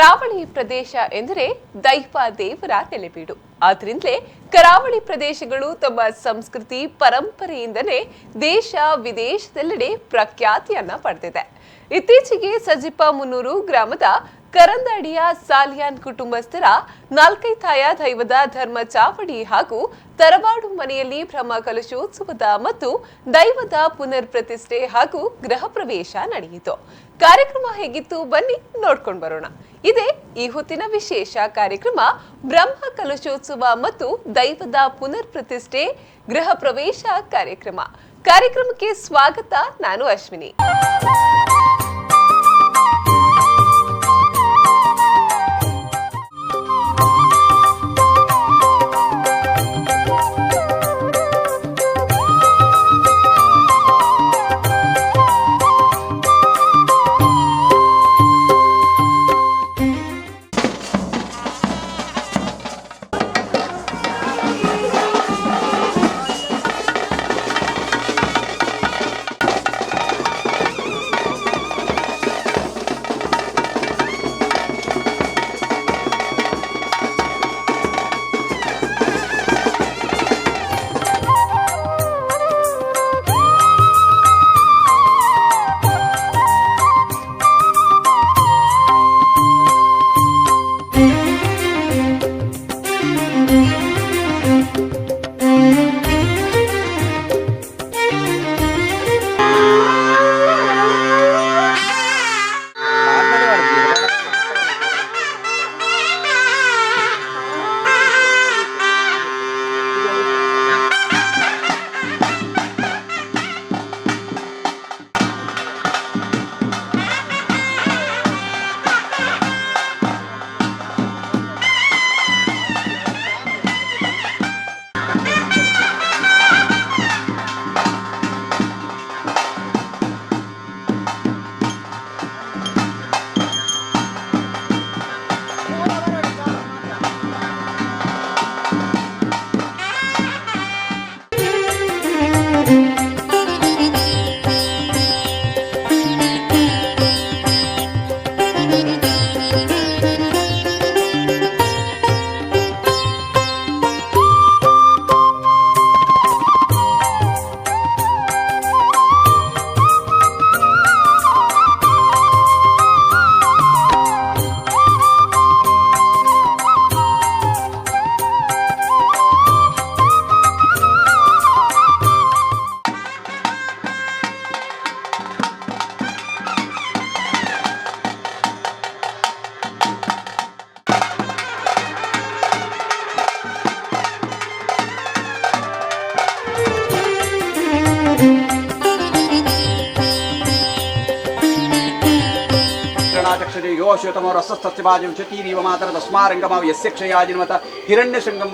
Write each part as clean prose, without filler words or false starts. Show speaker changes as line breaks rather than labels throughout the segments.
ಕರಾವಳಿ ಪ್ರದೇಶ ಎಂದರೆ ದೈವ ದೇವರ ನೆಲೆಬೀಡು. ಆದ್ರಿಂದಲೇ ಕರಾವಳಿ ಪ್ರದೇಶಗಳು ತಮ್ಮ ಸಂಸ್ಕೃತಿ ಪರಂಪರೆಯಿಂದಲೇ ದೇಶ ವಿದೇಶದೆಲ್ಲೆಡೆ ಪ್ರಖ್ಯಾತಿಯನ್ನ ಪಡೆದಿದೆ. ಇತ್ತೀಚೆಗೆ ಸಜಿಪ ಮುನ್ನೂರು ಗ್ರಾಮದ ಕರಂದಾಡಿಯ ಸಾಲಿಯಾನ್ ಕುಟುಂಬಸ್ಥರ ನಾಲ್ಕೈತಾಯ ದೈವದ ಧರ್ಮ ಚಾವಡಿ ಹಾಗೂ ತರವಾಡು ಮನೆಯಲ್ಲಿ ಬ್ರಹ್ಮ ಕಲಶೋತ್ಸವದ ಮತ್ತು ದೈವದ ಪುನರ್ ಪ್ರತಿಷ್ಠೆ ಹಾಗೂ ಗೃಹ ಪ್ರವೇಶ ನಡೆಯಿತು. ಕಾರ್ಯಕ್ರಮ ಹೇಗಿತ್ತು, ಬನ್ನಿ ನೋಡ್ಕೊಂಡು ಬರೋಣ. ಇದೇ ಈ ಹೊತ್ತಿನ ವಿಶೇಷ ಕಾರ್ಯಕ್ರಮ, ಬ್ರಹ್ಮ ಕಲಶೋತ್ಸವ ಮತ್ತು ದೈವದ ಪುನರ್ ಪ್ರತಿಷ್ಠೆ ಗೃಹ ಪ್ರವೇಶ ಕಾರ್ಯಕ್ರಮ. ಕಾರ್ಯಕ್ರಮಕ್ಕೆ ಸ್ವಾಗತ, ನಾನು ಅಶ್ವಿನಿ.
ಯೋ ಶ್ವೇತಮೋ ರಸಸ್ತಸ್ಯ ಚತೀರೀವ ಮಾತರ ತಸ್ಮಾರಂಗಮಾವ ಯಸ್ಯ ಕ್ಷಯಾಜಿನ್ಮತ ಹಿರಣ್ಯಶೃಂಗಂ.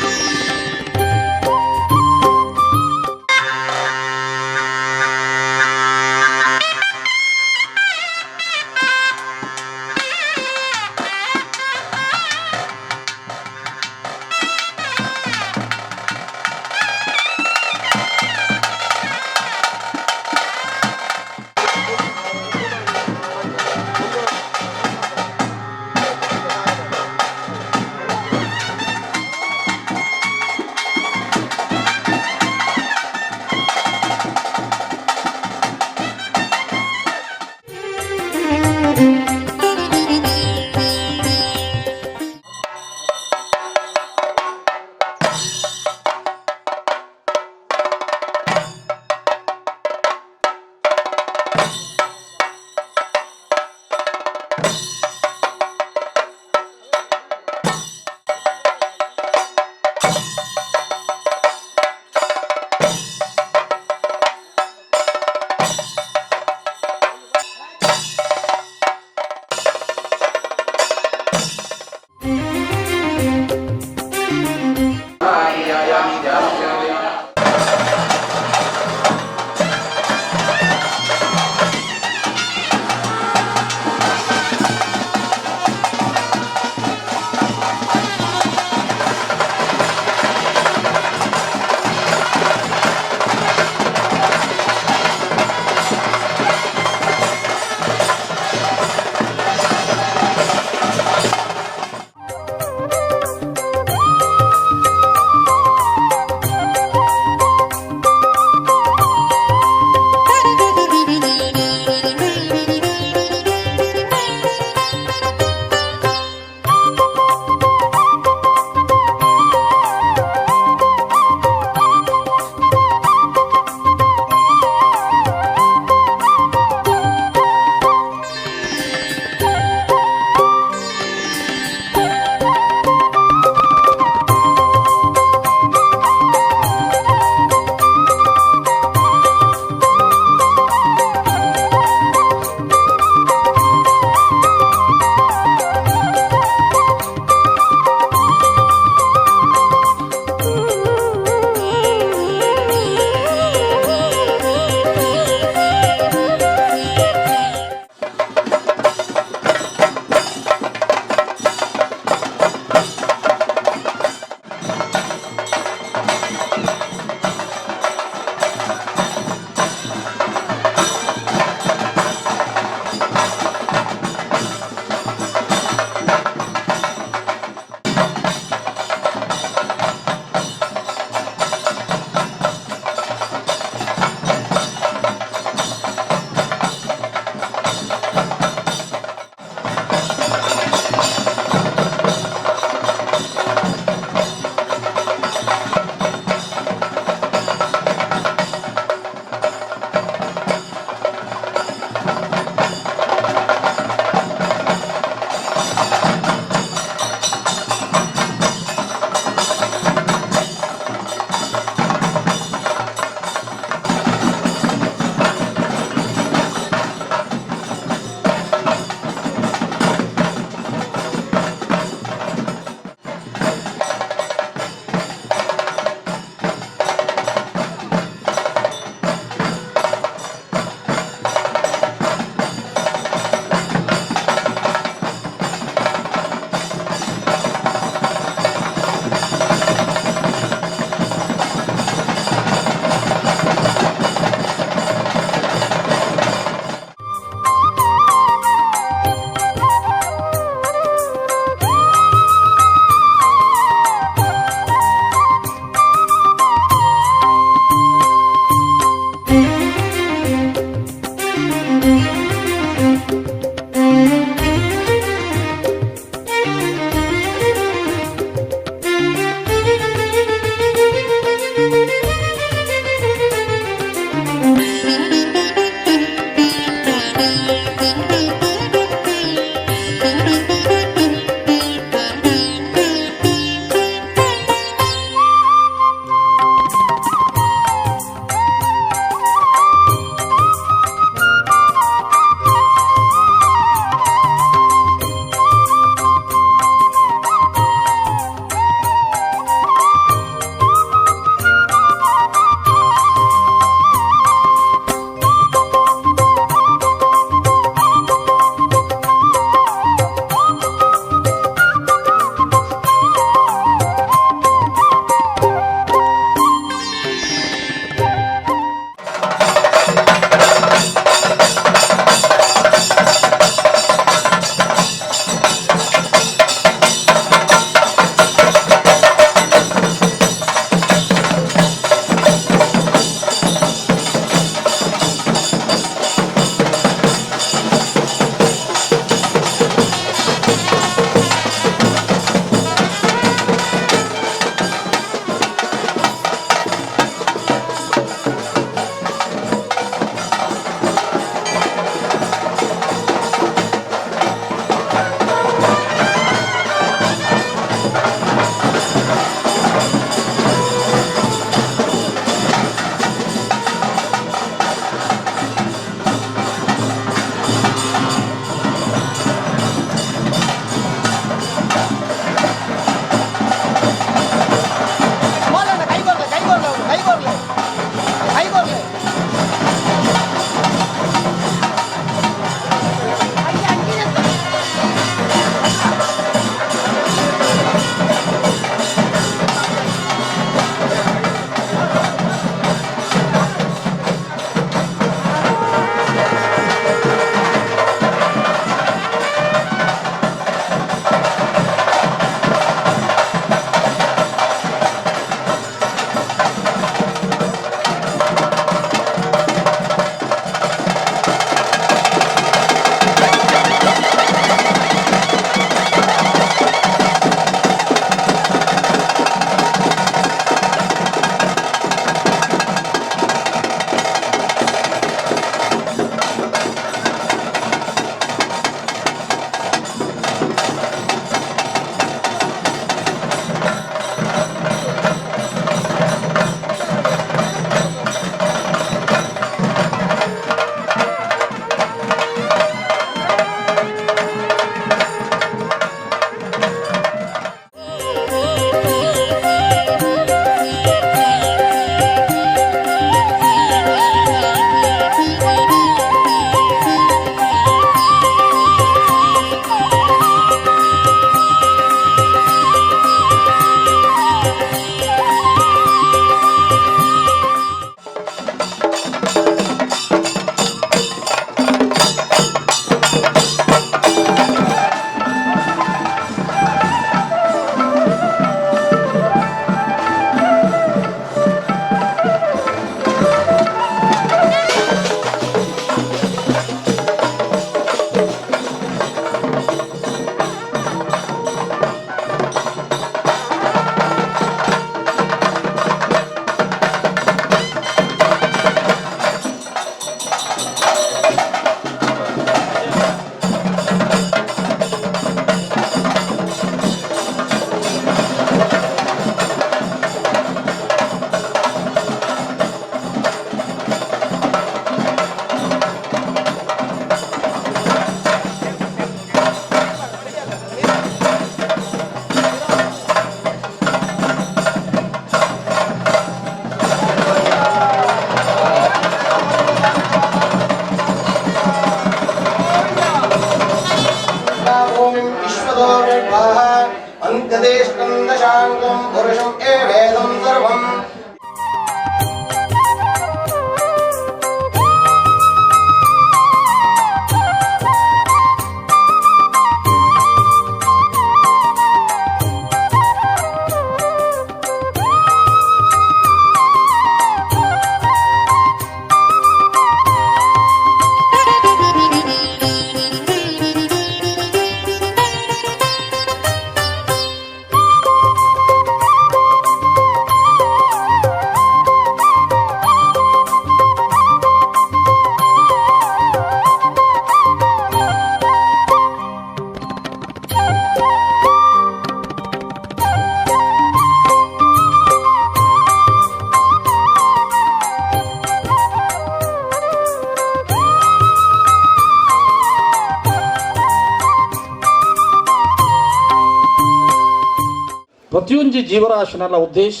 ಪ್ರತಿಯೊಂಜಿ ಜೀವರಾಶಿನಲ್ಲ ಉದ್ದೇಶ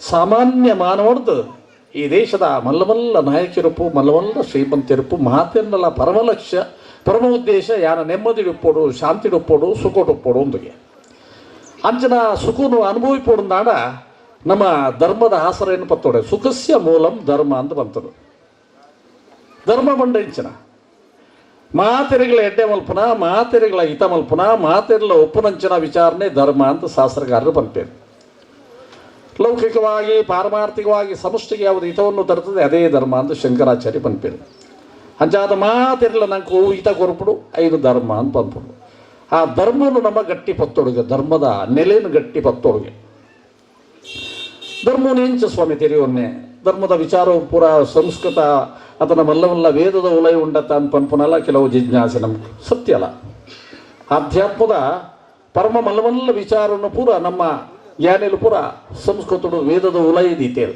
ಸಾಮಾನ್ಯ ಮಾನವರ್ದು ಈ ದೇಶದ ಮಲ್ಲ ಮಲ್ಲ ನಾಯಕಿರುಪು, ಮಲ್ಲ ಮಲ್ಲ ಶ್ರೀಮಂತಿರುಪು ಮಾತೆರ್ನಲ ಪರಮ ಲಕ್ಷ್ಯ, ಪರಮ ಉದ್ದೇಶ ಯಾನ ನೆಮ್ಮದಿಡುಪ್ಪೊಡು, ಶಾಂತಿಡುಪ್ಪೊಡು, ಸುಖಡುಪ್ಪೊಡು ಒಂದುಗೆ. ಅಂಚನ ಸುಖನು ಅನುಭವಿಪೊಡುಂದಾಡ ನಮ್ಮ ಧರ್ಮದ ಆಸರೆಯನ್ನು ಪತ್ತೋಡೆ. ಸುಖಸ್ಯ ಮೂಲಂ ಧರ್ಮ ಅಂತ ಬಂತದು. ಧರ್ಮ ಬಂಡ ಇಂಚನ ಮಾತೆರೆಗಳ ಎಡ್ಡೆ ಮಲ್ಪನ, ಮಾತೆರೆಗಳ ಹಿತ ಮಲ್ಪನ, ಮಾತೆರೆಗಳ ಒಪ್ಪುನಂಚಿನ ವಿಚಾರಣೆ ಧರ್ಮ ಅಂತ ಶಾಸ್ತ್ರಕಾರರು ಪನ್ಪೇರು. ಲೌಕಿಕವಾಗಿ ಪಾರಮಾರ್ಥಿಕವಾಗಿ ಸಮಷ್ಟಿಗೆ ಯಾವುದು ಹಿತವನ್ನು ತರುತ್ತದೆ ಅದೇ ಧರ್ಮ ಅಂತ ಶಂಕರಾಚಾರ್ಯ ಪನ್ಪೇರು. ಅಂಚಾದ ಮಾತೆರ್ಲ ನಂಗೆ ಹಿತ ಕೊರಪುಡು ಐದು ಧರ್ಮ ಅಂತ ಪನ್ಪುಡು. ಆ ಧರ್ಮನು ನಮ್ಮ ಗಟ್ಟಿ ಪತ್ತೊಡುಗೆ, ಧರ್ಮದ ನೆಲೆಯನ್ನು ಗಟ್ಟಿ ಪತ್ತೊಡುಗೆ. ಧರ್ಮನು ಎಂಚ ಸ್ವಾಮಿ ತೆರೆಯೋನ್ನೆ? ಧರ್ಮದ ವಿಚಾರವು ಪೂರ ಸಂಸ್ಕೃತ ಅದನ್ನ ಮಲ್ಲ ಮಲ್ಲ ವೇದದ ಉಲಯ ಉಂಡತ್ತ ಅಂತ ಪನ್ಪುನಲ್ಲ ಕೆಲವು ಜಿಜ್ಞಾಸೆ ನಮ್ಗೆ. ಸತ್ಯ ಅಲ್ಲ. ಆಧ್ಯಾತ್ಮದ ಪರಮ ಮಲ್ಲ ಮಲ್ಲ ವಿಚಾರವನ್ನು ಪೂರ ನಮ್ಮ ಜ್ಞಾನಿಲು ಪೂರ ಸಂಸ್ಕೃತಡು ವೇದದ ಉಲಯ ದೀತೇರು.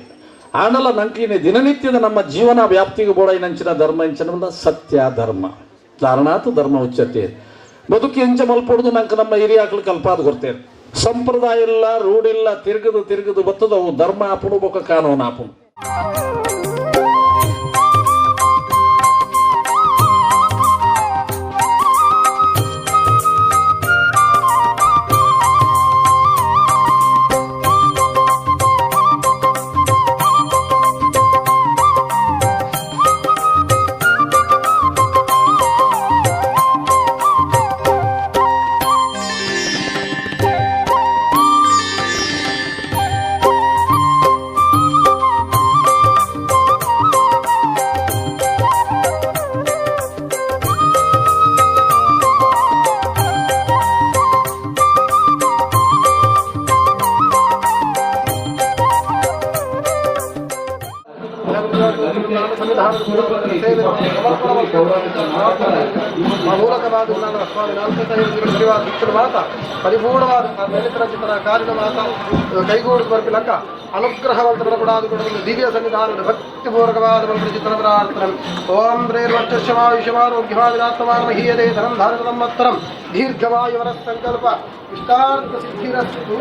ಆನಲ ನಂಕಿನ ದಿನನಿತ್ಯದ ನಮ್ಮ ಜೀವನ ವ್ಯಾಪ್ತಿಗೆ ಬೋಡೈನಂಚಿನ ಧರ್ಮ ಎಂಚಿನ ಸತ್ಯ ಧರ್ಮ ಧಾರಣಾತ್ ಧರ್ಮ ಉಚ್ಚತೆ. ಬದುಕಿ ಎಂಚ ಮಲ್ಪೊಡುದು ನಂಗೆ ನಮ್ಮ ಹಿರಿಯಾಕ್ಲು ಕಲ್ಪಾದ ಕೊಡ್ತೇವೆ. ಸಂಪ್ರದಾಯ ಇಲ್ಲ, ರೂಢಿಲ್ಲ, ತಿರುಗದು ತಿರುಗದು ಬತ್ತದವು ಧರ್ಮ ಆಪುಣು ಬೊಕ್ಕ ಕಾನೂನು ಆಪುಣು.
ಮೂಲಕವಾದ ಸ್ವಾಮಿ ನಾಲ್ಕು ದಿಕ್ಕಲು ಮಾತ ಪರಿಪೂರ್ಣವಾದ ದಲಿತರ ಕಾರಿನ ಮಾತ ಕೈಗೂಡು ಬರ್ಪಿಲಕ್ಕ ಅನುಗ್ರಹವಂತ ಬರಪಡಾದ ದಿವ್ಯ ಸನ್ನಿಧಾನದ ಭಕ್ತಿಪೂರ್ವಕವಾದ ಚಿತ್ರಣ ಪ್ರಾರ್ಥನೆ. ಓಂ ಶ್ರೇರ್ವರ್ಚಸ್ಯಮಾಯುಷಮಾರೋಗ್ಯಮಾವಿರಾತ್ಮಾನ ಮಹೀಯತೆ ಧನಂ ಧಾರಣ ಮತ್ತರಂ ದೀರ್ಘವಾಯುವರ ಸಂಕಲ್ಪ ಇಷ್ಟಾರ್ಥ ಸಿದ್ಧಿರಸ್ತು.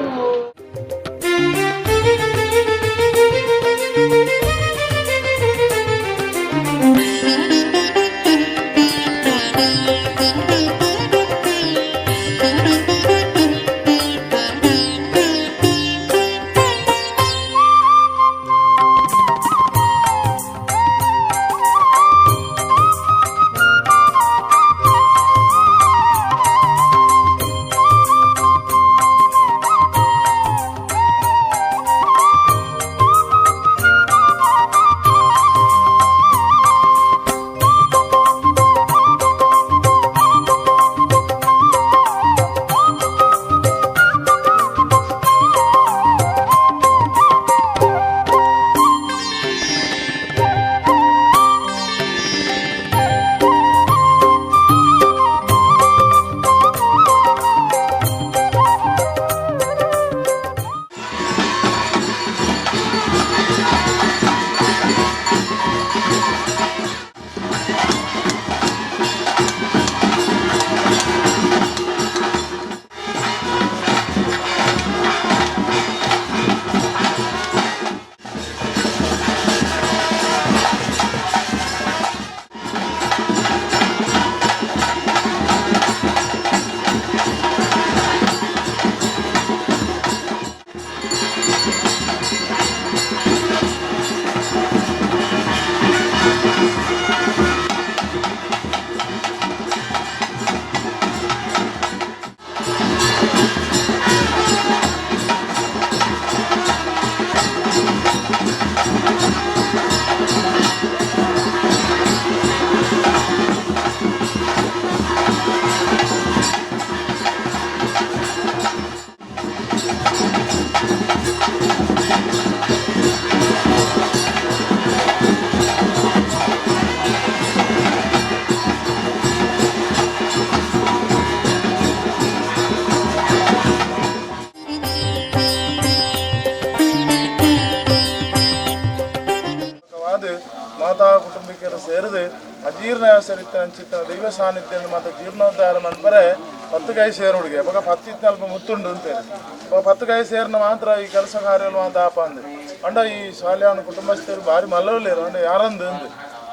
ಮಾತಾ ಕುಟುಂಬಿಕರು ಸೇರಿದು ಅಜೀರ್ಣ ಸರಿತ ಅಂಚಿತ ದೈವ ಸಾನ್ನಿಧ್ಯ ಮಾತ ಜೀರ್ಣೋದ್ಧಾರ ಮನ್ಪರೆ. ಪತ್ತು ಕಾಯಿ ಸೇರುಡುಗೆ ಬೊಕ ಪತ್ತಿತ್ನಲ್ಪ ಮುತ್ತುಂಡು ಅಂತೇಳಿ. ಬೊಕ ಪತ್ತು ಕಾಯಿ ಸೇರ್ನ ಮಾತ್ರ ಈ ಕೆಲಸ ಕಾರ್ಯಲು ಮಾತ ಆಪ ಅಂದ್. ಅಂಡ ಈ ಸಾಲ್ಯಾನ ಕುಟುಂಬಸ್ಥರು ಬಾರಿ ಮಲ್ಲವುಲೇರು. ಅಂಡ ಯಾರಂದು ಅಂದ್.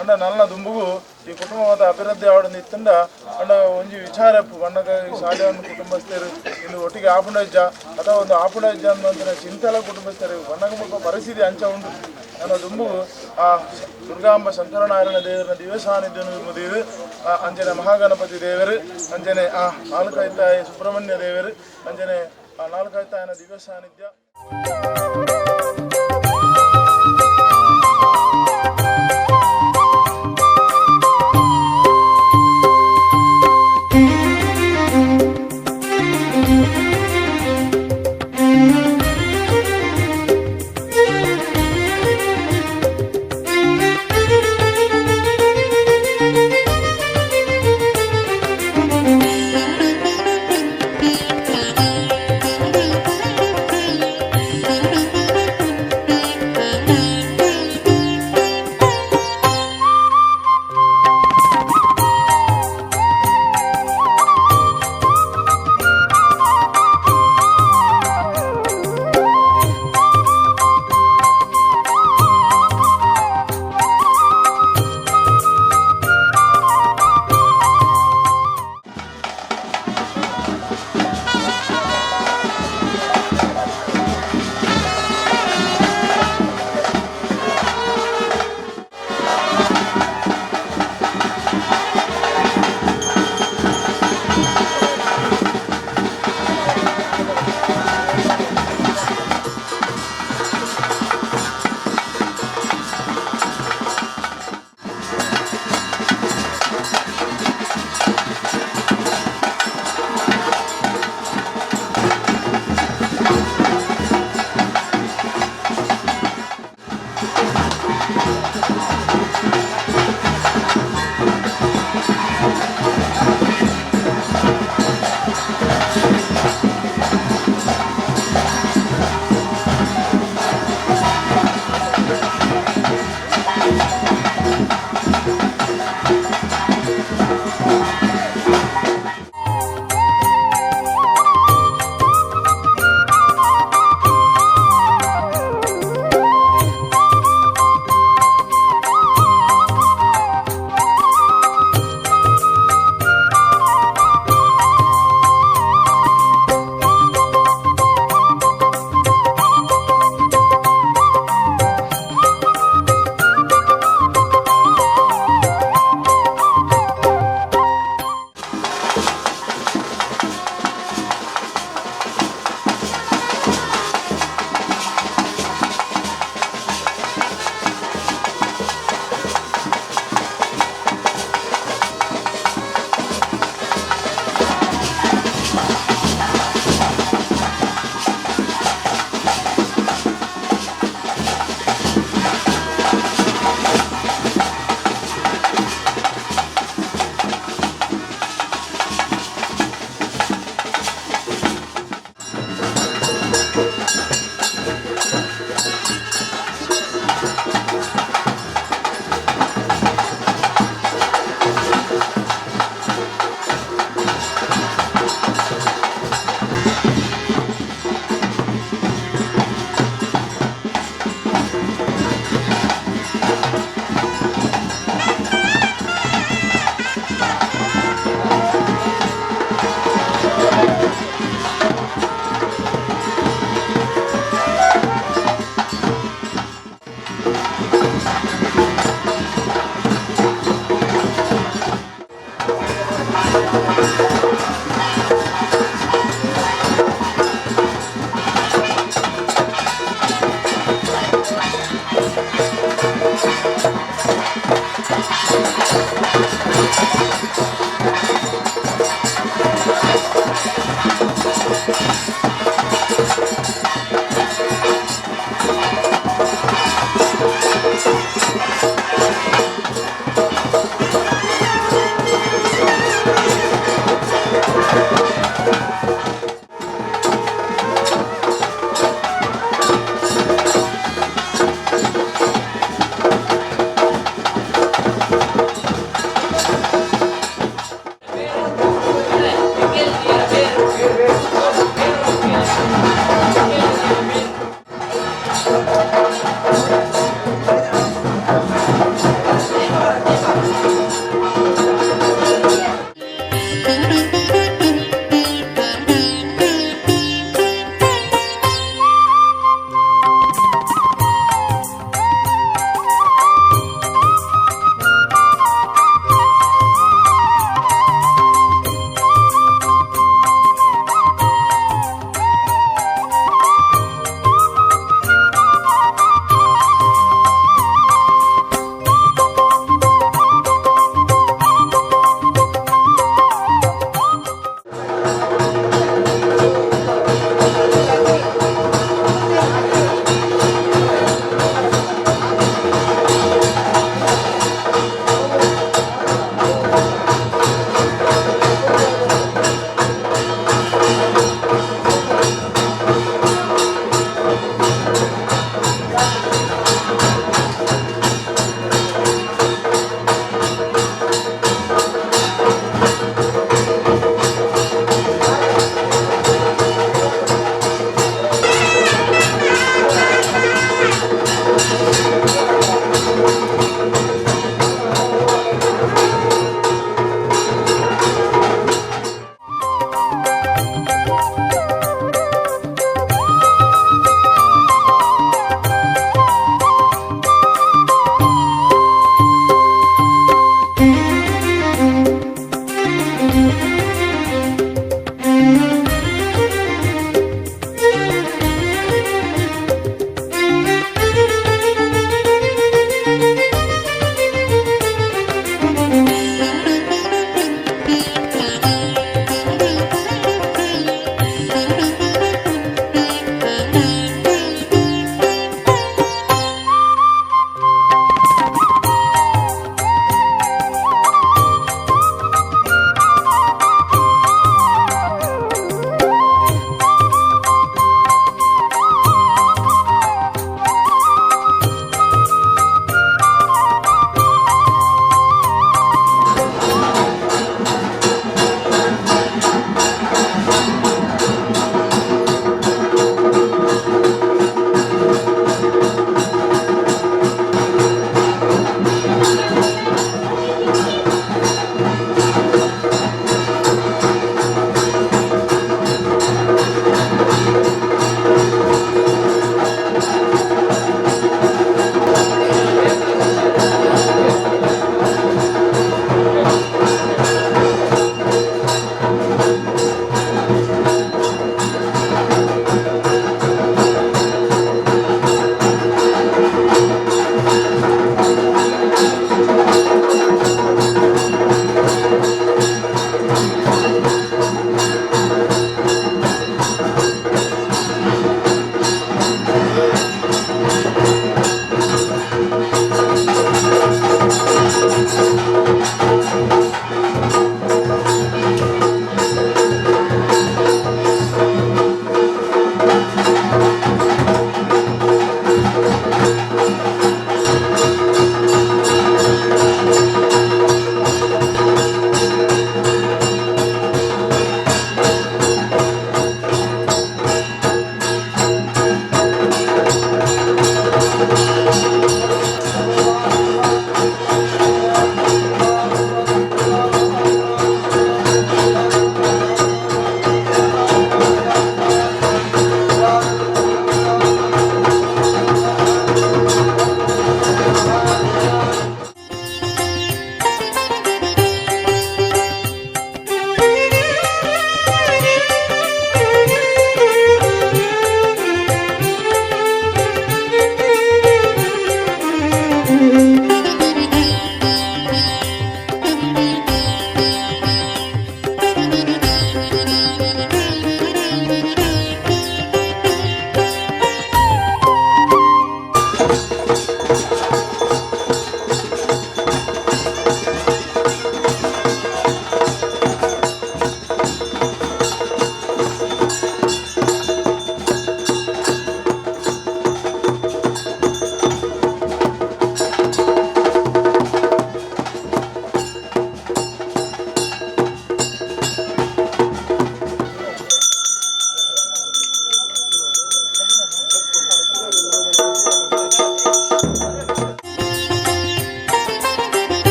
ಅಂಡ ನಲ್ಲ ದುಂಬುಗು ಈ ಕುಟುಂಬ ಮಾತ ಅಭಿವೃದ್ಧಿ ಆವಡಂದು ಇತ್ತಂಡ. ಅಂಡ ಒಂಜಿ ವಿಚಾರ ಪಂಡಗ ಈ ಸಾಲ್ಯಾನ ಕುಟುಂಬಸ್ಥರು ಇಂದು ಒಟ್ಟಿಗೆ ಆಪುಂಡಜ್ಜ ಅಥವಾ ಒಂದು ಆಪುಂಡಜ್ಜ ಅಂದಂತ ಚಿಂತೆಲ ಕುಟುಂಬಸ್ಥರು ಪಂಡಗ ಮುಲ್ಪ ಪರಿಸ್ಥಿತಿ ಅಂಚ ಉಂಡು. ನನ್ನ ದುಂಬು ಆ ದುರ್ಗಾಂಬ ಶಂಕರನಾರಾಯಣ ದೇವರನ ದಿವ್ಯ ಸಾನ್ನಿಧ್ಯ ಮುದಿದು, ಅಂಜನೆ ಮಹಾಗಣಪತಿ ದೇವರು, ಅಂಜನೆ ಆ ನಾಲ್ಕೈತಾಯ ಸುಬ್ರಹ್ಮಣ್ಯ ದೇವರು, ಅಂಜನೆ ಆ ನಾಲ್ಕೈತಾಯನ ದಿವ್ಯ ಸಾನ್ನಿಧ್ಯ.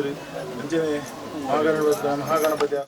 ಮಲ್ತಿರಿ. ಅಂಚನೆ ಮಹಾಗಣಪತಿ ಮಹಾಗಣಪತಿ.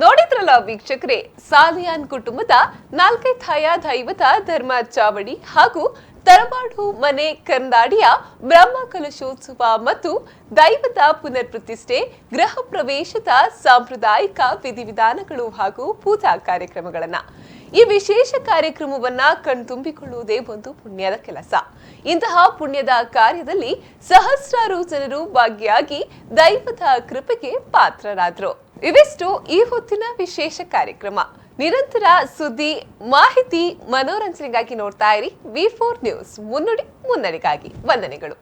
ನೋಡಿದ್ರಲ್ಲ ವೀಕ್ಷಕರೇ, ಸಾಲಿಯಾನ್ ಕುಟುಂಬದ ನಾಲ್ಕೈಥಾಯ ದೈವದ ಧರ್ಮ ಚಾವಡಿ ಹಾಗೂ ತರವಾಡು ಮನೆ ಕರ್ನಾಡಿಯ ಬ್ರಹ್ಮ ಕಲಶೋತ್ಸವ ಮತ್ತು ದೈವದ ಪುನರ್ ಪ್ರತಿಷ್ಠೆ, ಗೃಹ ಪ್ರವೇಶದ ಸಾಂಪ್ರದಾಯಿಕ ವಿಧಿವಿಧಾನಗಳು ಹಾಗೂ ಪೂಜಾ ಕಾರ್ಯಕ್ರಮಗಳನ್ನ. ಈ ವಿಶೇಷ ಕಾರ್ಯಕ್ರಮವನ್ನ ಕಣ್ತುಂಬಿಕೊಳ್ಳುವುದೇ ಒಂದು ಪುಣ್ಯದ ಕೆಲಸ. ಇಂತಹ ಪುಣ್ಯದ ಕಾರ್ಯದಲ್ಲಿ ಸಹಸ್ರಾರು ಜನರು ಭಾಗಿಯಾಗಿ ದೈವದ ಕೃಪೆಗೆ ಪಾತ್ರರಾದ್ರು. ಇವಿಷ್ಟು ಈ ಹೊತ್ತಿನ ವಿಶೇಷ ಕಾರ್ಯಕ್ರಮ. ನಿರಂತರ ಸುದ್ದಿ, ಮಾಹಿತಿ, ಮನೋರಂಜನೆಗಾಗಿ ನೋಡ್ತಾ ಇರಿ ವಿ4 ನ್ಯೂಸ್. ಮುನ್ನುಡಿ ಮುನ್ನಡೆಗಾಗಿ. ವಂದನೆಗಳು.